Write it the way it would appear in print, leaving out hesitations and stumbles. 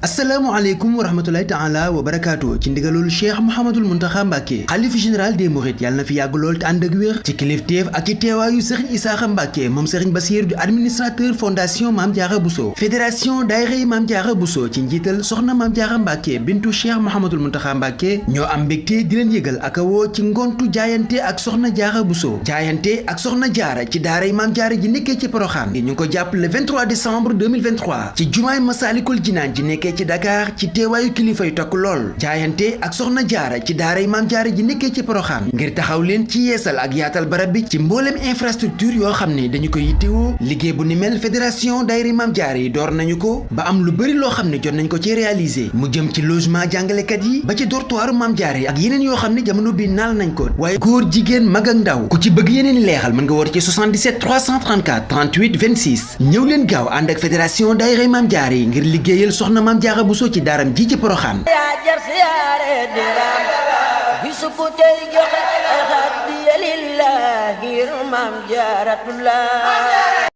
asalaamaaleykum wa rahmatulahi taala wa barakaatu ci ndigalul cheikh Mouhamadul Mountakha Mbacké xalifa général des mourides yàlla na fi yàgg lool te ànd ak wér ci kilifteef ak ci teewaayu sëriñ Isaaxa Mbacké moom sëriñ Bassirou di administrateur fondation Mame Diarra Bousso fédération daayira yi Mame Diarra Bousso ci njiital soxna Mame Diarra Mbacké bintu cheikh Mouhamadul Mountakha Mbacké ñoo am mbégte di leen yëgal ak a woo ci ngontu jaayante ak soxna Diarra Bousso jaayante ak soxna Diarra ci daara yi Mame Diarra ji nekkee ci Porokhane ñu ngi ko jàpp le 23 décembre 2023 ci jumaay Massalikul Jinaan ji nekkee ci Dakar ci teewaayu kilifa yu takk lool jaayante ak soxna Diarra ci daara yi Mame Diarra ji nekkee ci Porokhane ngir taxaw leen ci yeesal ak yaatal barab bi ci mbooleem infrastructure yoo xam ne dañu ko yittewoo liggéey bu ni mel fédération daayira Mame Diarra yi door nañu ko ba am lu bëri loo xam ne jot nañ ko ci réaliser mu jëm ci logement jàngalekat yi ba ci dortoiru Mame Diarra yi ak yeneen yoo xam ne jamono bi naal nañ ko waaye góor jigéen mag ak ndaw ku ci bëgg yeneen leexal mën nga woote ci 77 334 38 26 ñëw leen gaaw ànd ak fédération daayira Mame Diarra yi ngir liggéeyal soxna Mame Diarra Bousso ci daaram ji ci Porokhane yaa jar siyaare diraam bisu ku tey joxe xaddiya lillahi Mame Diarratullah